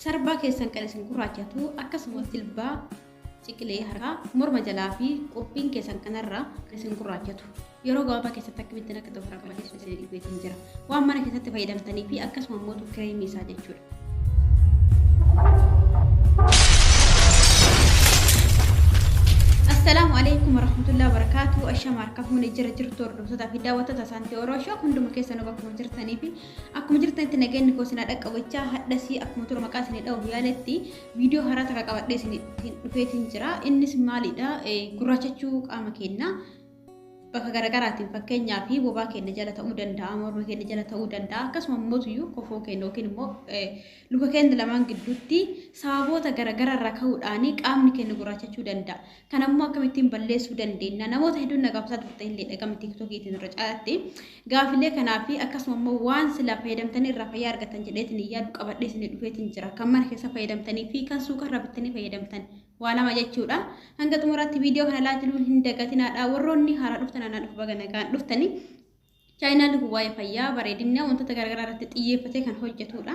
Sarbaa keessan kan isin gurraachatu akkasumas jilbaa ciqilee harkaa morma jalaa fi qophiin keessan kanarraa kan isin gurraachatu. Yeroo gabaabaa keessatti akkamittiin akka ta'u karaa balleessu isin dhibbeetiin jira. Waan mana keessatti fayyadamtanii fi akkasuma immoo kireemii isaa jechuudha. Assalaamu alaikum warahmatullahi wabarakatuh. Ashama harka fuune jira jirtu hordoftoota fi daawwattoota saantii Oroshoo hunduma keessanuu bakkuma jirtanii fi Akkuma jirtanitti nageenyi koo isin haa dhaqqabachaa hadhasii akkuma tura maqaa isin dha'uuf yaaletti viidiyoo haaraa takka qabadhee isin dhufeetiin jira. Innis maalidha? Gurraachachuu qaama keenyaa bakka garaagaraatiin fakkeenyaa fi bobaa keenya jala ta'uu danda'a, morma keenya jala ta'uu danda'a, akkasuma immoo kofoo keenya yookiin immoo luka keenya lamaan gidduutti sababoota garaagaraa irraa ka'uudhaan qaamni keenya gurraachachuu danda'a. Kana immoo akkamittiin balleessuu dandeenya? Namoota hedduun na gaafachaa turte illee dhagama tiiktokiitiin irra caalaatti. Gaafilee kanaa fi akkasuma immoo waan silaa fayyadamtanii irraa fayyaa argatan jedheetiin hin yaadu qabadhee isinii dhufeetiin jira. Kan mana keessa fayyadamtanii fi kan suuqa irraa bittanii fayyadamtan waa lama jechuudha. Hanga xumuraatti viidiyoo kana laajiluun hin dagatinaadha. Warroonni haaraa dhuftan anaa dhufu baga nagaan dhuftanii. Chaayinaalli kun waa'ee fayyaa, bareedina, wantoota garaagaraa irratti xiyyeeffatee kan hojjetudha.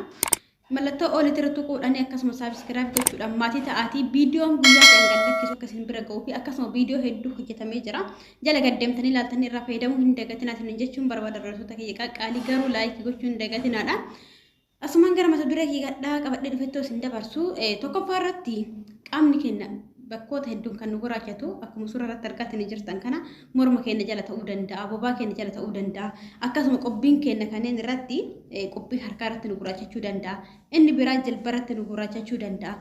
Mallattoo olitti irra tuquudhaan akkasuma subscribe gochuudhaan maatii ta'aatii viidiyoon guyyaa ta'an gad lakkisu akka isin bira ga'uu fi akkasuma viidiyoo hedduu hojjetamee jira. Jala gad deemtanii ilaaltanii irraa fayyadamuu hin dagatinaa isiniin jechuun barbaada hordoftoota kiyya qaqqaalii garuu like gochuu hin dagatinaadha. Asumaan gara mata duree kiyya gadhaa qabadhee dhufettoo isin dabarsu tokkoffaa irratti qaamni keenya bakkoota hedduun kan nu gurraachatu akkuma suuraa irratti argaatanii jirtan kana morma keenya jala ta'uu danda'a, bobaa keenya jala ta'uu danda'a, akkasuma qobbiin keenya kanneen irratti qobbii harkaa irratti nu gurraachachuu danda'a, inni biraa jilba irratti nu gurraachachuu danda'a.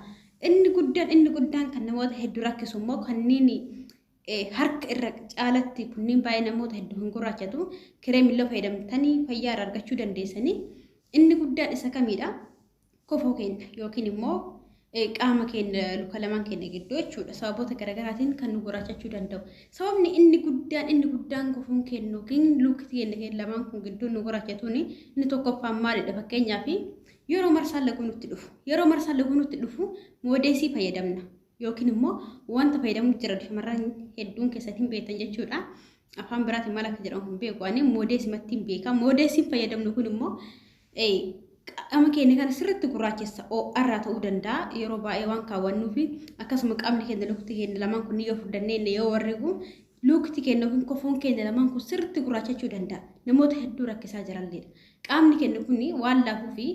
Inni guddaan kan namoota hedduu rakkisu immoo kanneen harka irra caalatti kunniin baay'ee namoota hedduu hin gurraachatu. Kireemillee fayyadamtanii fayyaa irraa argachuu dandeessanii. Inni guddaan isa kamiidha? Kofoo keenya yookiin immoo qaama keenya luka lamaan keenya gidduu jechuudha. Sababoota garaagaraatiin kan nu gurraachachuu danda'u. Sababni inni guddaan kofoon keenya yookiin lukti keenya lamaan kun gidduu nu gurraachatuun inni tokkoffaan maalidha? Fakkeenyaaf yeroo marsaan laguu nutti dhufu. Yeroo marsaan laguu nutti dhufu moodeesii fayyadamna. Yookiin immoo wanta fayyadamu jira shamarran hedduun keessatti hin beektan jechuudha. Afaan biraatiin maal akka jedhamu hin beeku. Ani moodeesimatti hin beeka. Moodeesiin fayyadamnu kun immoo qaama keenya kana sirriitti gurraachessa. Ho'arraa ta'uu danda'a yeroo baay'ee waan kaawwannuu fi akkasuma qaamni keenya lukti keenya lamaan kun yoo furdannee yoo warreegu lukti keenya yookiin kofoon keenya lamaan kun sirriitti gurraachachuu danda'a. Namoota hedduu rakkisaa jiralleedha. Qaamni keenya kun waan laafuu fi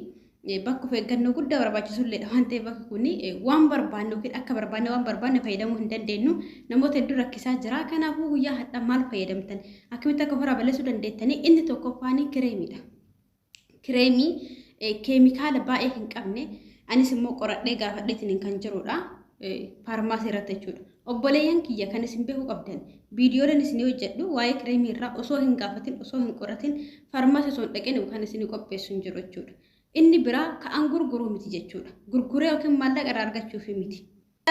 bakka of eeggannoo guddaa barbaachisulleedha waan ta'eef bakki kun waan barbaanne yookiin akka barbaanne waan barbaanne fayyadamuu hin dandeenyu namoota hedduu rakkisaa jira. Kanaafuu guyyaa hadhaa maal fayyadamtan akkamitti akka ofirraa balleessuu dandeettanii inni tokkoffaan kireemiidha. Kireemii keemikaala baay'ee hin qabne anis immoo qoradhee gaafadheetiin kan jirudha. Faarmaasii irratti jechuudha. Obboleeyyan kiyya kan isin beekuu qabdan viidiyooleen isin hojjedhu waa'ee kireemii irraa osoo hin gaafatin osoo hin qoratin faarmaasii osoo hin dhaqin kan isin qopheessu hin jiru jechuudha. Inni biraa ka'an gurguruu miti jechuudha. Gurguree yookiin maallaqa irraa argachuuf miti.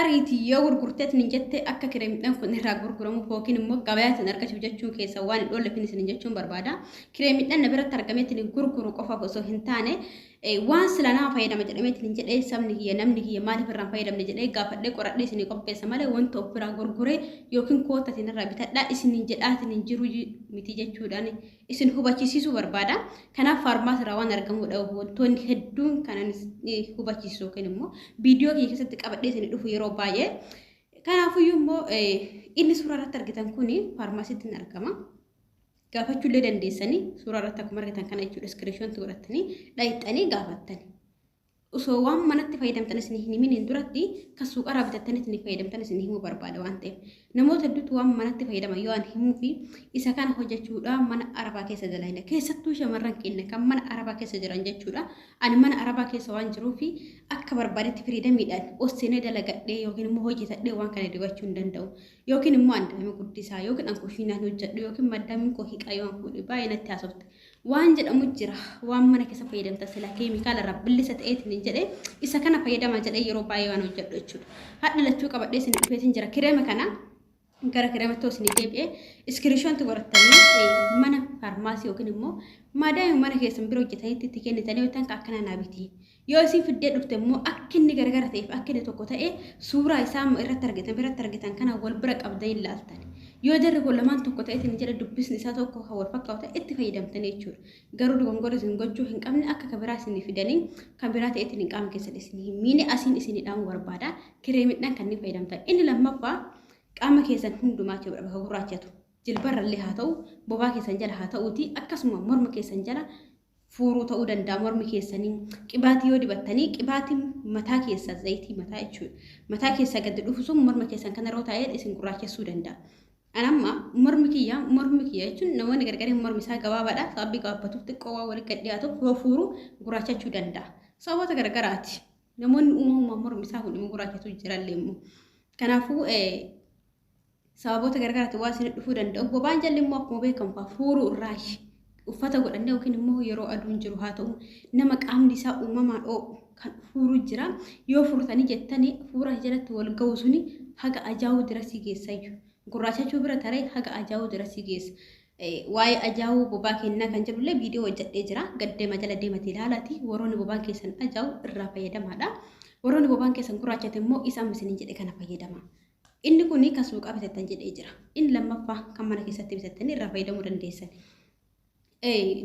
Ariitii yoo gurgurteetiin hin jette akka kireemiidhaan kun irraa gurguramuuf yookiin immoo gabayaatiin argachuuf jechuun keessa waan hin dhoolleef isin jechuun barbaada. Kireemiidhaan na biratti argameetiin gurguru qofaaf osoo hin taane waan sila nama fayyadama jedhameetiin hin jedhee sabni kiyya namni kiyya maaliif irraa hin fayyadamne jedhee gaafadhee qoradhee isinii qopheessa malee wanta of biraa gurguree yookiin kootatiin irraa bitadhaa isiniin jedhaatiin hin jiru miti jechuudhaan isin hubachiisuu barbaada. Kanaaf faarmaasii irraa waan argamudha wantoonni hedduun kanan hubachiisu yookiin immoo viidiyoo kiyya keessatti qabadhee isin dhufu yeroo baay'ee. Kanaafuyyuu immoo inni suuraa irratti argitan kuni faarmaasiitti hin argama. Gaafachuullee dandeessanii suuraa irratti akkuma argitan kana jechuudha screenshot godhattanii dhayixanii gaafattani. Osoo waan manatti fayyadamtan isin hin himiniin duratti kan suuqaraa bitattanii isin fayyadamtan isin himuu barbaada waan ta'eef. Namoota hedduutu waan manatti fayyadaman yoo an himuu fi isa kana hojjechuudhaan mana arabaa keessa dalagna. Keessattuu shamarran keenya kan mana arabaa keessa jiran jechuudha. Ani mana arabaa keessa waan jiruuf akka barbaadetti freedomiidhaan ol seenee dalagadhee yookiin immoo hojjetadhee waan kana dibachuu hin danda'u. Yookiin immoo an daa'ima guddisaa yookiin an kushiinaan hojjedhu yookiin maddaamiin koo hiqaa yoo an fuudhe baay'ee natti haasofte. Waan jedhamu jira waan mana keessa fayyadamta sila keemikaala irraa bilisa ta'eetiin hin jedhee isa kana fayyadamaa jedhee yeroo baay'ee waan hojjedhu jechuudha. Hadha lachuu qabadhee isin dhufeetiin jira. Kireema kana gara kireematti isin deebi'ee screenshot godhatanii mana faarmaasii yookiin immoo maadaami mana keessan bira hojjetanitti itti kennitanii yoo ta'an akkana naa biti. Yoo isin fiddee dhufte immoo akka inni garagara ta'eef akka inni tokko ta'e suuraa isaa irratti argitan biratti argitan kana wal bira qabdanii ilaaltan. Yoo jarri kun lamaan tokko ta'eetiin jedha dubbisni isaa tokko kan wal fakkaatu ta'e itti fayyadamtanii jechuudha. Garuu dogongora isin gochuu hin qabne akka kan biraa isin fidanii kan biraa ta'eetiin hin qaama keessan isin hin miine asiin isin dhaamuu barbaada. Kireemidhaan kan inni fayyadamtan. Inni lammaffaa qaama keessan hundumaa jechuudha bakka gurraachatu. Jilbarrallee haa ta'u, bobaa keessan jala haa ta'uuti akkasuma morma keessan jala fuuruu ta'uu danda'a mormi keessanii. Qibaatii yoo dibattanii qibaatiin mataa keessa zayitii mataa jechuudha. Mataa keessa gadi dhufu sun morma keessan kana yeroo taa'ee isin gurraachessuu danda'a. Anamma mormi kiyya jechuun namoonni gargar mormi isaa gabaabaadha. Sababii gabaabbatuuf xiqqoo waan walitti gad dhiyaatuuf yoo fuuru gurraachachuu danda'a. Sababoota gargaraati. Namoonni uumamumaan mormi isaa kun immoo gurraachatu jirallee immoo. Kanaafuu sababoota gargaraati waan isin dhufuu danda'u. Bobaan jalli immoo akkuma beekamu fuuruu irraayi. Uffata godhannee yookiin immoo yeroo aduun jiru haa ta'u nama qaamni isaa uumamaan oo'u kan fuuru jira. Yoo fuurtanii jettanii fuura jalatti wal ga'u suni haga ajaa'uu dirasii geessayyuu. Gurraachachuu bira taree haga ajaa'uu dirasii geessa. Waa'ee ajaa'uu bobaa kennaa kan jedhullee viidiyoo hojjedhee jira. Gaddeema jala deemati ilaalaati. Warroonni bobaan keessan ajaa'u irraa fayyadamaadha. Warroonni bobaan keessan gurraachate immoo isa amma isiniin jedhe kana fayyadama. Inni kun kan suuqaa bitattan jedhee jira. Inni lammaffaa kan mana keessatti bitattanii irraa fayyadamuu dandeessan.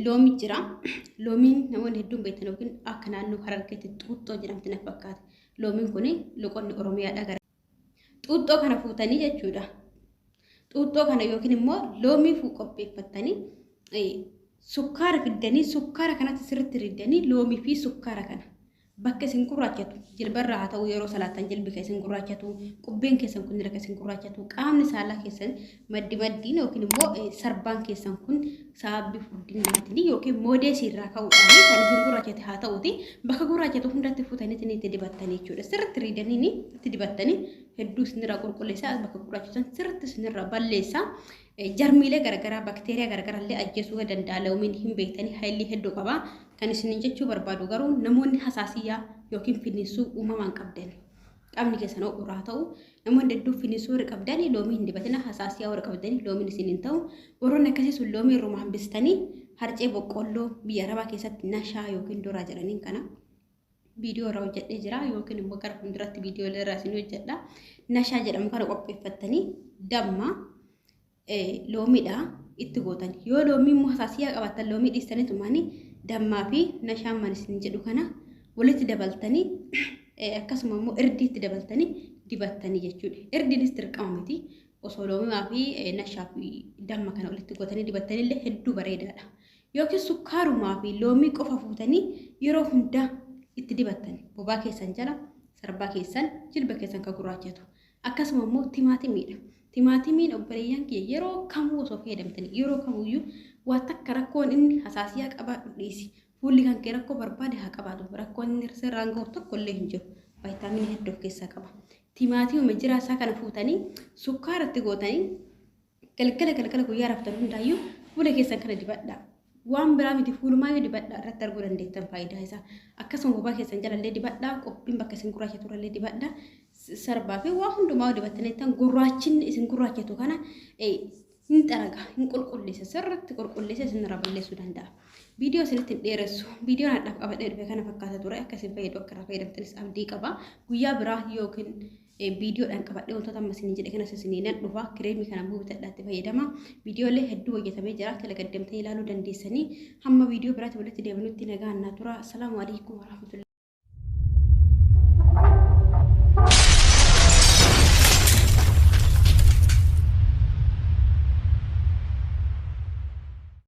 Loomi jira. Loomiin namoonni hedduun beektan yookiin akka naannoo Harargeetti xuuxxoo jedhamti na fakkaata. Loomiin kun loqonni Oromiyaadha gara. Xuuxxoo kana fuutanii jechuudha. Xuuxxoo kana yookiin immoo loomii qopheeffattanii sukkaara fiddanii sukkaara kanatti sirriitti riddanii loomii fi sukkaara kana bakka isin gurraachatu jilbarraa haa ta'u yeroo salaattan jilbi kan isin gurraachatu qubbeen keessan kun kan isin gurraachatu qaamni saalaa keessan maddi maddiin yookiin immoo sarbaan keessan kun sababii furdinaatiin yookiin moodeesii irraa ka'uudhaan kan isin gurraachate haa ta'uti bakka gurraachatu hundatti fuutanii itti dibattanii jechuudha. Sirriitti riidanii itti dibattanii hedduu isinirraa qulqulleessaa bakka gurraachatan sirriitti isinirraa balleessaa. Jarmiilee garaagaraa bakteeriyaa garaagaraa illee ajjeesuu danda'a. Loomiin hin beektanii haayilii hedduu qaba. Kan isiniin jechuu barbaadu garuu namoonni hasaasiyyaa yookiin finniisuu uumamaan qabdan qaamni keessan ho'uuraa ta'u namoonni hedduu finniisuu warri qabdan loomii hin dibatina hasaasiyyaa warri qabdan loomiin isin hin ta'u. Warroonni akkasii sun loomii irruma hambistanii harcee boqqolloo biyya arabaa keessatti nashaa yookiin doraa jedhaniin kana viidiyoo irraa hojjedhee jira yookiin immoo gara fuulduratti viidiyoo irraa isin hojjedha. Nashaa jedhamu kana qopheeffattanii damma loomiidha itti gootan. Yoo loomii immoo hasaasiyyaa qabaattan loomii dhiistanii tumaanii dammaa fi nashaan man isin jedhu kana walitti dabaltanii akkasuma immoo irdii itti dabaltanii dibattanii jechuudha. Irdiinis dirqama miti. Osoo loomiimaa fi nashaa fi damma kana walitti gootanii dibattanii illee hedduu bareedaadha. Yookiin sukkaarumaa fi loomii qofa fuutanii yeroo hundaa itti dibattan bobaa keessan jala sarbaa keessan jilba keessan kan gurraachatu. Akkasuma immoo timaatimiidha. Timaatimiin obboleeyyan kiyya yeroo kamuu osoo fayyadamtanii yeroo kamuyyuu waa takka rakkoon inni hasaasiyaa qabaadhu dhiisi. Fuulli kan kee rakkoo barbaade haa qabaatu. Rakkoon inni sirraan gahu tokko illee hin jiru. Vaayitaaminii hedduu of keessaa qaba. Timaatimuma jiraa isaa kana fuutanii sukkaaratti gootanii galgala galgala guyyaa raftan hundaayyuu fuula keessan kana dibadhaa. Waan biraa miti fuulumaayyuu dibadhaa irratti arguu dandeettan faayidaa isaa. Akkasuma bobaa keessan jalallee dibadhaa qophiin bakka isin gurraachatu irrallee dibadhaa. Sarbaa fi waan hundumaa dibattanii gurraachinni isin gurraachatu kana hin xaraga hin qulqulleessa sirriitti qulqulleessa isinirraa balleessuu danda'a. Viidiyoo isinitti hin dheeressu. Viidiyoon hadhaaf qabadhee dhufe kana fakkaata ture akka isin fayyadu akka irraa fayyadamtanis abdii qaba. Guyyaa biraa yookiin viidiyoodhaan qabadhee wantoota amma isin jedhe kanas isinii nan dhufa. Kireemii kana immoo bitadhaatti fayyadama. Viidiyoolee hedduu hojjetamee jira. Jala gaddamtanii ilaaluu dandeessanii hamma viidiyoo biraatti walitti deebinutti nagaan naa tura. Assalaamu alaikum warahmatullahi.